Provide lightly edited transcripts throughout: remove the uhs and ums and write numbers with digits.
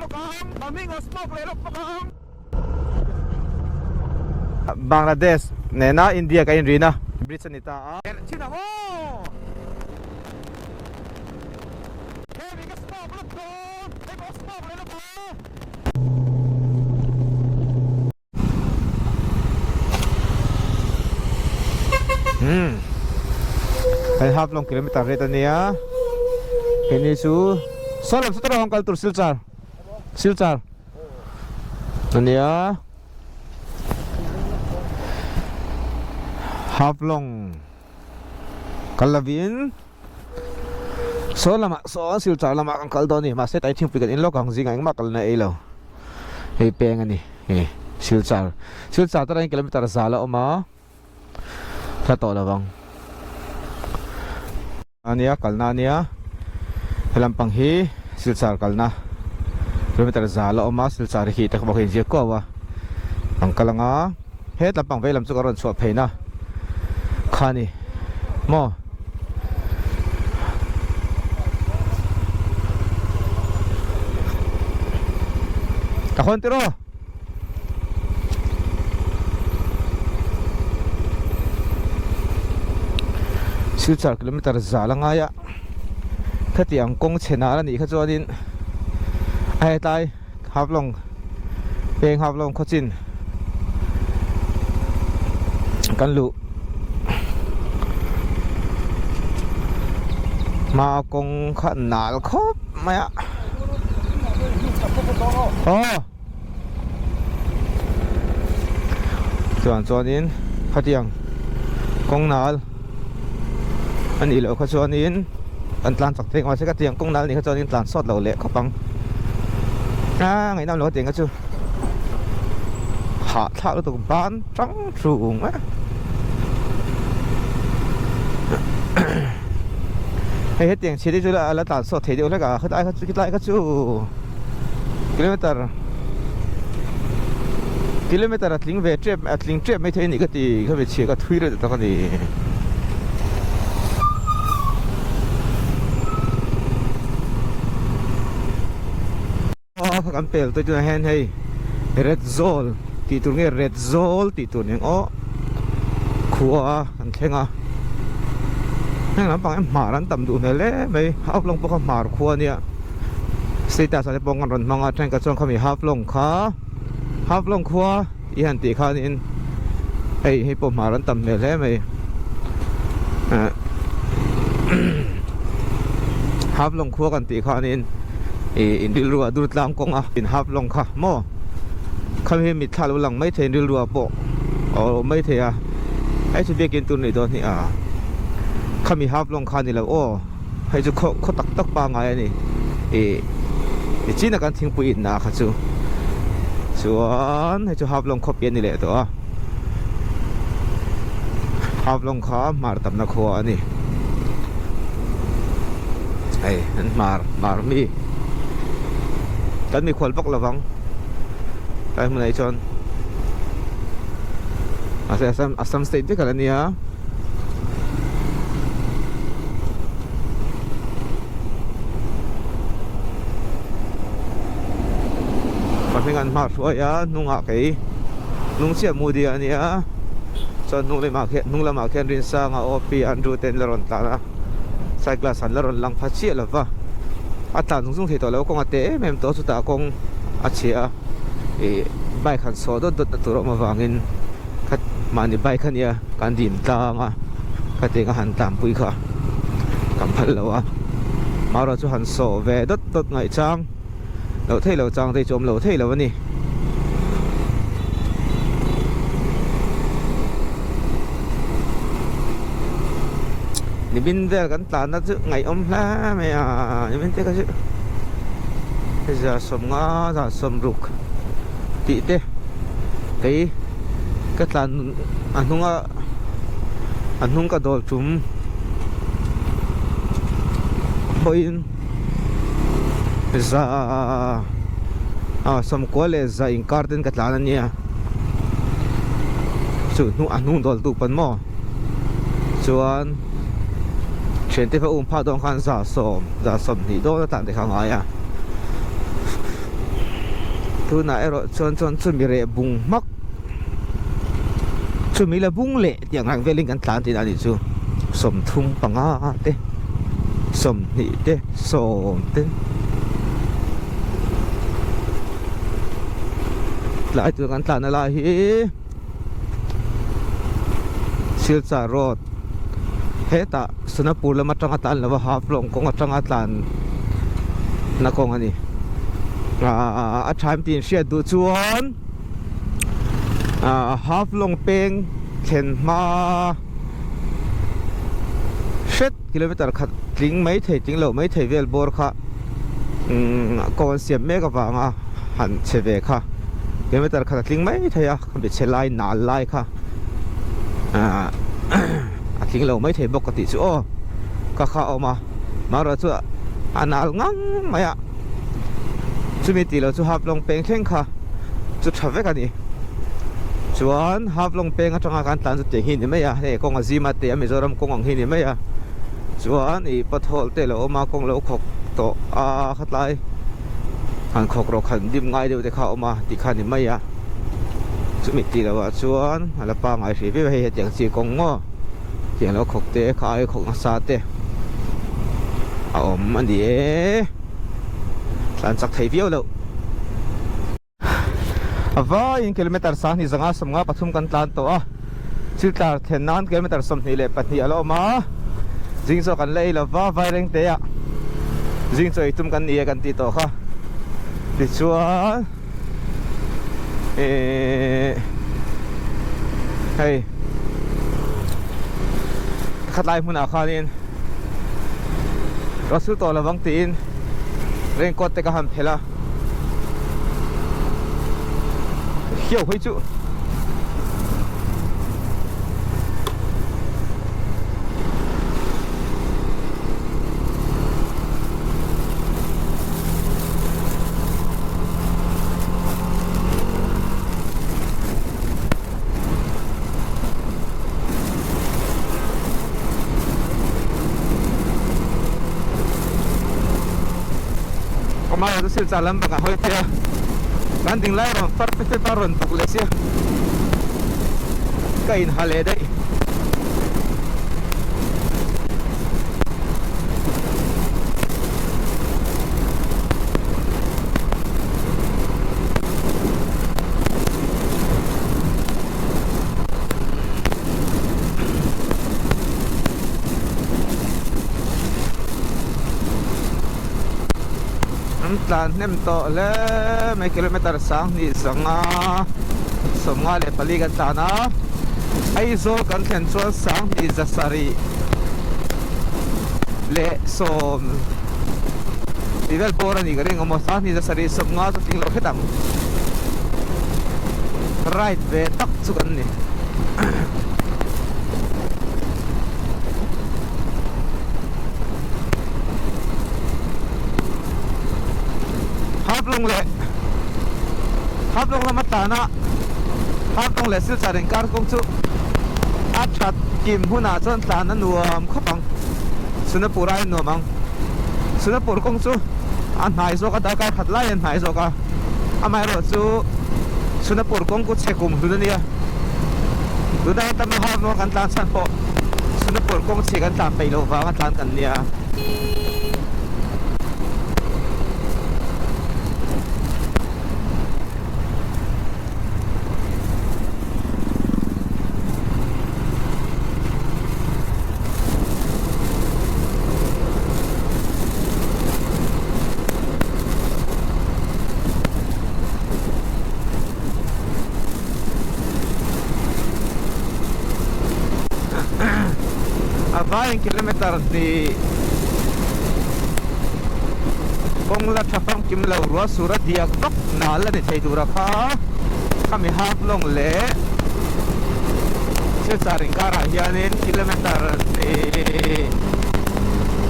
bawk ang, Maming a smoke leh lawk bawk ang. Bangladesh nena India ka inrin a, bridge a ni ta a. Chin ang aw! Hemi ka smoke lawk dawn, hei pawh smoke leh lawk ang. Umm kan half long kilometer ret ania keini chu saw lam saw tawh kal tur silchar silchar ania half long kal lovin saw lamah saw silchar lamah kan kal dawn a ni mahse tai thingpui kan in lawk ang zingah engmah kalna ei lo hei peng a ni hei silchar silchar te erawh kilometer zal a awm a hla tawh lovang ania kalna ania he lampang hi silchar kalna kilometer zal a awm a silchar hi te bawk a inziak kuau a an kal anga he lampang veilam chu ka rawn chhuah pheina kha a ni maw. Ka hawn tiraw? Silchar kilometer zal a ngai a, khatiang kawng chhe nal a nih kha chuanin a hetlai Haflong peng Haflong khawchin kan luh hma kawng kha nal khawp mai a aw chuan chuanin khatiang kawng nal a nih loh kha chuanin kan tlan chak thei mahse khatiang kawng nal a nih kha chuanin tlan sawt lo leh khawp ang a ngaihnawm lo khatiang kha chu hahthlak lutuk ban tang thung a hei hetiang chhia te chu a la tlan sawt thei deuh hlek a khatlai kha chu khitlai kha chu kilometer kilometer a tling ve tep a tling tep mai thei a ni ka ti ka ve chhia ka thui reuh tak a ni. Aw kan pel te chuan hian hei red zawl tih tur nge red zawl tih tur nen aw khua an thleng a heng lampang hian hmar an tam duh hmel hle mai half long pawh kha hmar khua ania status ah te pawh an rawn hmang a thenkhat chuan khami half long kha half long khua i han tih khanin hei hei pawh hmar an tam hmel hle mai half long khua kan tih khanin ih in rilru a dur tlang kawng a in half long kha maw khami hi mitthla lo lang mai thei in rilru ah pawh a awm mai thei a hei chu biakin tur nih dawn hi a khami half long kha ni lo aw hei chu khaw khaw tak tak pangai a ni ih nichin a kan thingpui in na kha chu chuan hei chu half long khawpi a ni leh tawh a half long kha hmar tamna khua a ni hei an hmar hmar mi kan mikhual vak lovang tlai hmunah hi chuan mahse assam assam state vek a la nia. Pahnih an hma hruai a hnungah kei hnung chiah mu dia a nia chuan hnung lamah khian hnung lamah khian Rinsanga OP Andrew te an la rawn tlan a cyclist an la rawn lang pha chiah lo va a tlan zung zung thei tawh lo kawng a te em em tawh chutah kawng a chhia a ih bike han sawh dawt dawt na tur a awm avangin kha mahni bike a nia kan dim tlang a khatiang a han tlanpui kha kan phal lo a marawh chu han sawh ve dawt dawt ngaih chang loh theih loh chang te chu awm lo theih lo a ni. Nimin vel kan tlanna chu ngaihawm hle mai a nimin te kha chu 15 60 tih te kei ka tlan a hnunga a hnung ka dawl tum pawhin za ah 90 leh za inkar ten ka tlan a nia chu hnung a hnung dawl tu pawn maw chuan thiante va um phah dawn khan 10 za 20 dawn a tlan te kha a ngai a. Tunah erawh chuan chuan chumi reh bung hmak chumi la bung leh tih ang reng velin kan tlan tihna a nih chu 35 te 20 te 10 te tlai tur kan tlanna lai hi Silchar road hetah Sonapur lam atanga tlan lova Haflong kawng atanga tlan na kawng a ni aaa a tha em tih inhriat duh chuan aaa Haflong peng thlen hma hret kilometer khat tling mai thei tling loh mai thei vel bawr kha umm kawng an siam mek avanga han che ve kha kilometer khat a tling mai thei a khami chhe lai nal lai kha aaa a tling lo mai thei bawk ka tih chu aw ka kha a awm a marawh chu a nal ngang mai a chumi tih loh chu half lawng peng thleng kha chu tha vek a ni chuan half lawng peng atanga kan tlan chu tiang hi a ni mai a hei kawng a zim a te a Mizoram kawng ang hi a ni mai a chuan ih pothole te a lo awm a kawng lo khawk tawh a khatlai han khawk rawh khan dim ngai deuh te kha a awm a tih kha a ni mai a chumi tih loh ah chuan a la pangai hrih viau a hei hetiang chi kawng maw tiang lo khawk te kha ai khawk nasa te a awm a ni e tlan chak thei viau loh a vaiin kilometer 2553 kan tlan tawh a Silchar thlen nan kilometer 22 a la awm a zing chaw kan la ei lova Vairengte ah zing chaw ei tum kan ni e kan tih tawh kha tichuan. Ehh hei khatlai hmunah khanin rasul tawh lovang tiin raincoat te ka han phelh a hiau hawi chu. Amah chu Silchar lam pakah hawi phei a kan ding lai rawn far fep fep a rawn buk leh sia ka inha leh daih. An tlan hnem tawh hle mai kilometer 2554 kan tlan a Aizawl kan thlen chuan 2710 tih vel bawr a ni ka ring awm aw 2750 chu tling lo hret ang right ve tak chu kan ni. Haflong leh Haflong lama tlana Haflong leh Silchar inkar kawng chu a that kim hunah chuan tlan a nuam khawp ang Sonapur aiin nuam ang Sonapur kawng chu a hnai zawk a darkar khat lai a hnai zawk a amaherawh chu Sonapur kawng ku chhe kum hlun a nia tunah hian Tamil Haflong kan tlan chhan pawh Sonapur kawng chhe kan tlan peih loh vanga tlan kan nia. A vaiin kilometer hnih kawng la tha famkim lo ruah sur a diak vak nal a ni thei tur a kha khami half lawng leh Silchar inkarah hianin kilometer hnih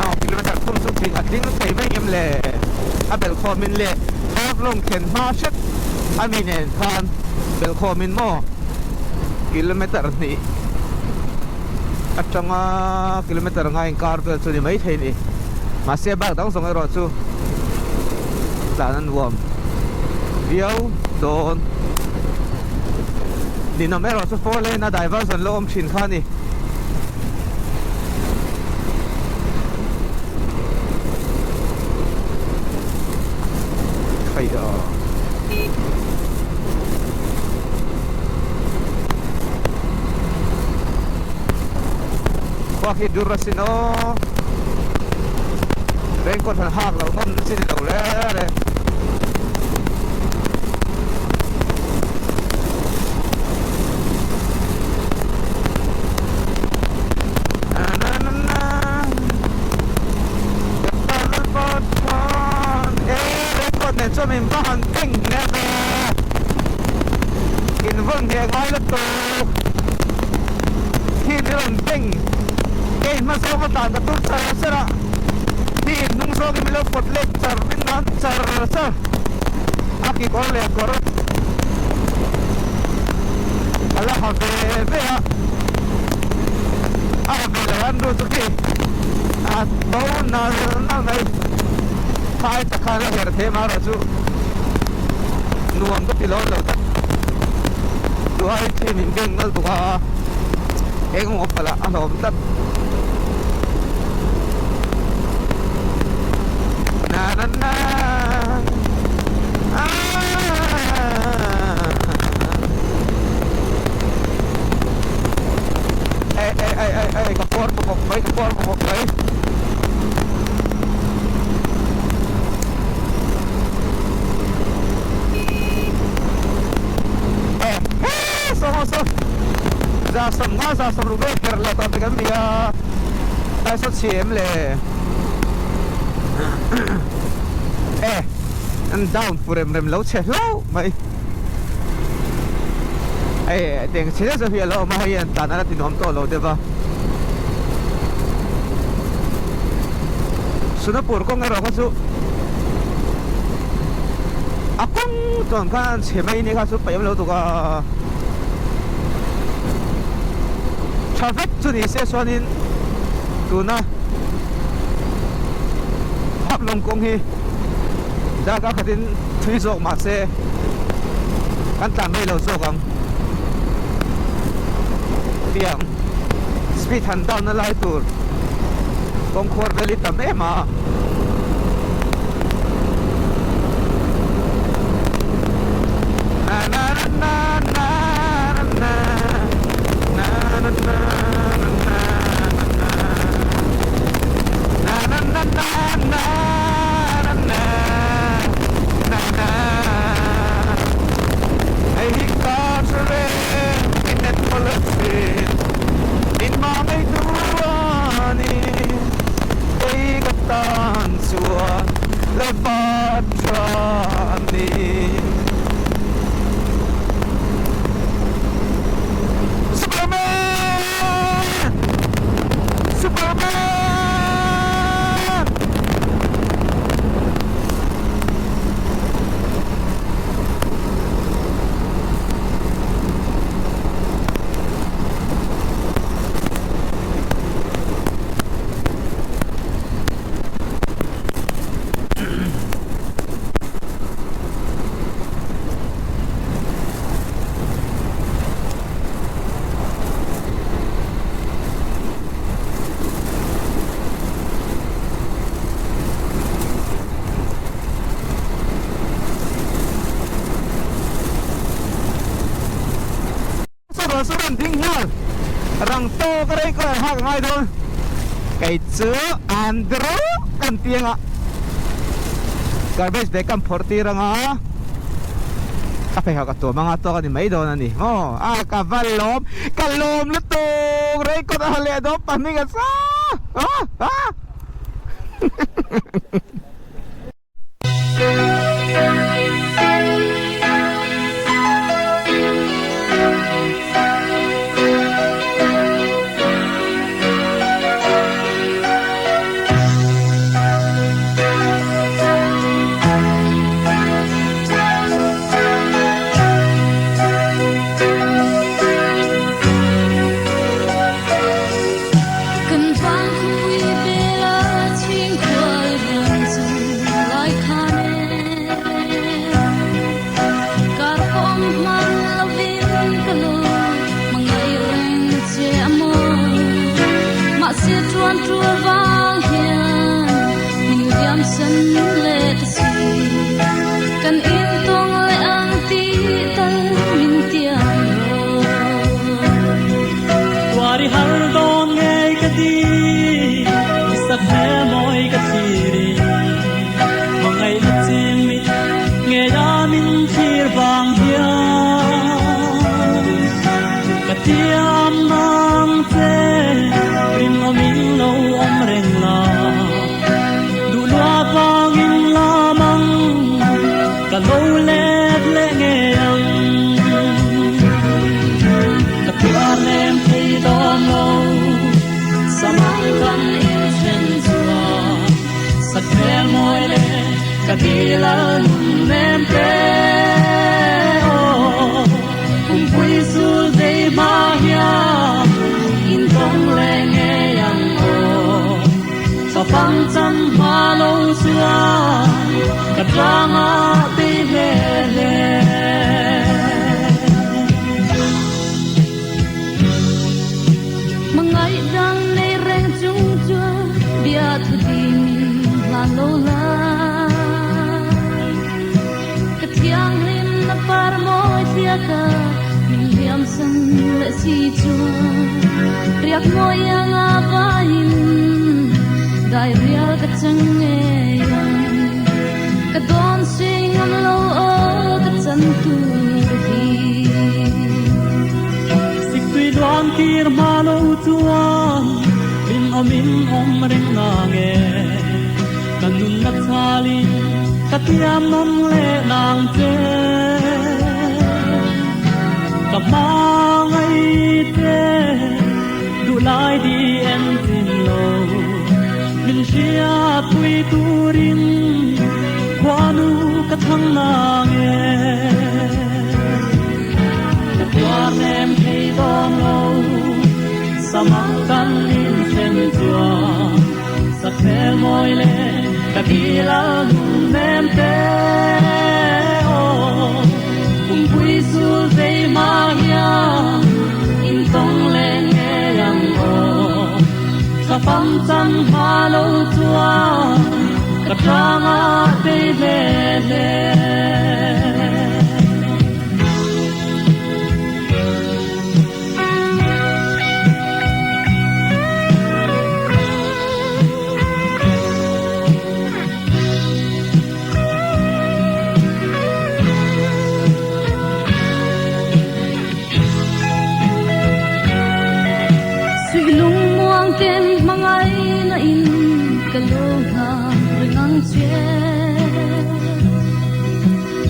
aw kilometer thum chu tling a tling thei mai ngem le a belhkhawmin leh half lawng thlen hma hret a mi nen khan belhkhawmin maw kilometer hnih atanga kilometer nga inkar vel chu ni mai thei a ni mahse bike dang zawng erawh chu tlan a nuam. viau dawn. Ninawm erawh chu four lane a diversion lo awm thin kha a ni. Khua khi dur asin aw raincoat han hak loh ngawm chi ni lo le le. Raincoat nen chuan min va han keng hle ve in vawn ngheh ngai la tawk khi min rawn beng kei hma zawng a tlan ka tum char char a khi in hnung zawngin min lo pawt let char in nan char char a kekawr leh kawr a la ha ve ve a a ha ve lo an ru chu khi a bo nal nal mai. Phai tak khan a herh thei marawh chu nuam ka ti lo lo tak. Duhai khi min beng nal bawk a, eng emaw palh a hlawm tlat. Na na na ah. Ei ei ei ei ei ka puar bawk mai ka puar bawk mai. Down fu rem rem lo che hlauh mai hei tiang chhe zet hi a lo awm a hei an tlan a la ti nuam tawh lo deuh a. Sunapur kawng erawh kha chu a kawng chuan khan chhe mai ni kha chu paih awm lo tuk a tha vek chu ni se chuanin tuna hap lawng kawng hi darkar khatin thui zawk mah se kan tlan mai lo zawk ang tiang speed han down na lai tur kawngkhuar vel hi tam em a. Na na na na na na na na na na na na na na na na na Hei hi ka hre reng in enkawl a thin in mamei duanin kei ka tan chuan lalpa tha a ni. Superman! Superman! Saw saw rawn ding nghal rang tawk a rei kawr an hak ngai dawn kei chu Andrew kan ti anga garbage bag kan phawrh tir anga a pheikhawk a tuam anga tawk a ni mai dawn a ni maw a ka va lawm ka lawm lutuk rei kawt a ha leh dawn pahnih a sa ah ah. Kan vang khawpui bela chhingkhual hian. san leh ta si. Kan intawng leh ang tih tal min tiam rawh. Tuar i har dawn ngei ka ti, i sakhmel mawi ka thlirin. Hmangaihna chimit ngei a min thlir vang hian. Ka tiam nang che, rinawmin lo awm reng la. Duh lua vangin lam ang, ka lo let leh ngei ang. Ka tuar nem thei dawn lo, samang kan inthen chuan. Sakhmel mawi leh ka dil a nun nem te aw. Kumpui sul vei hma hian intawng leh ngei ang aw. Chawfang chan hma lo chuan ka tlangah tei hle hle. Hmangaih dang nei reng chung chuan bia thu ti min hlan lo la. Ka thianghlim na par mawi thliak a min hliam san leh si chuan riak mawi anga vaiin dai rial ka chang ngei ang. Ka dawn si ngam lo aw ka chan tur hi. Siktui luan kir hma lo chuan rinawmin awm reng na nge. Ka nunna chhalin ka tiam nawn leh nang che. Ka hmangaih che duh lai di en chin lo. Min hriatpui turin khuanu ka thlang na nge. Ka tuar nem thei dawn lo, samang kan inthen chuan. Sakhmel mawi leh ka dil a nun nem te aw. Kumpui sul vei hma hian intawng leh ngei ang aw. Thlafam chan hma lo chuan ka tlangah tei hle hle. Suih lung muang ten hmangaihna in ka lo nghak reng ang che.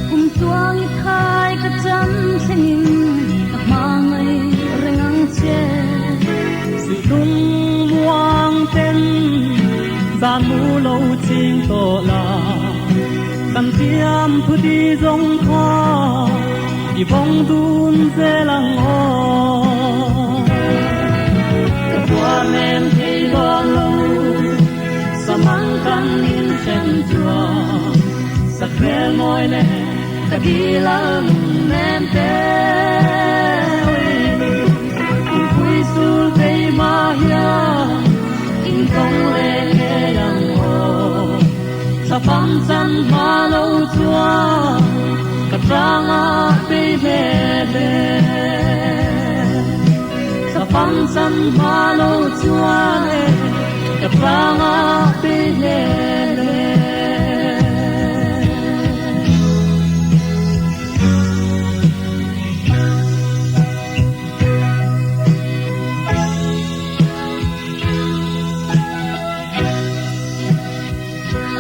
Kum tuang i thai ka cham thlengin ka hmangaih reng ang che. Suih lung muang ten zan mu lo ching tawh la. Kan tiam thu ti zawng kha i vawng dun zel ang aw. Ka tuar nem thei dawn lo, samang kan inthen chuan. Sakhmel mawi leh ka dil a nun nem te Kumpui sul vei hma hian intawng leh ngei ang aw. Thlafam chan hma lo chuan ka tlangah tei hle hle. Thlafam chan hma lo chuan e ka tlangah tei hle hle.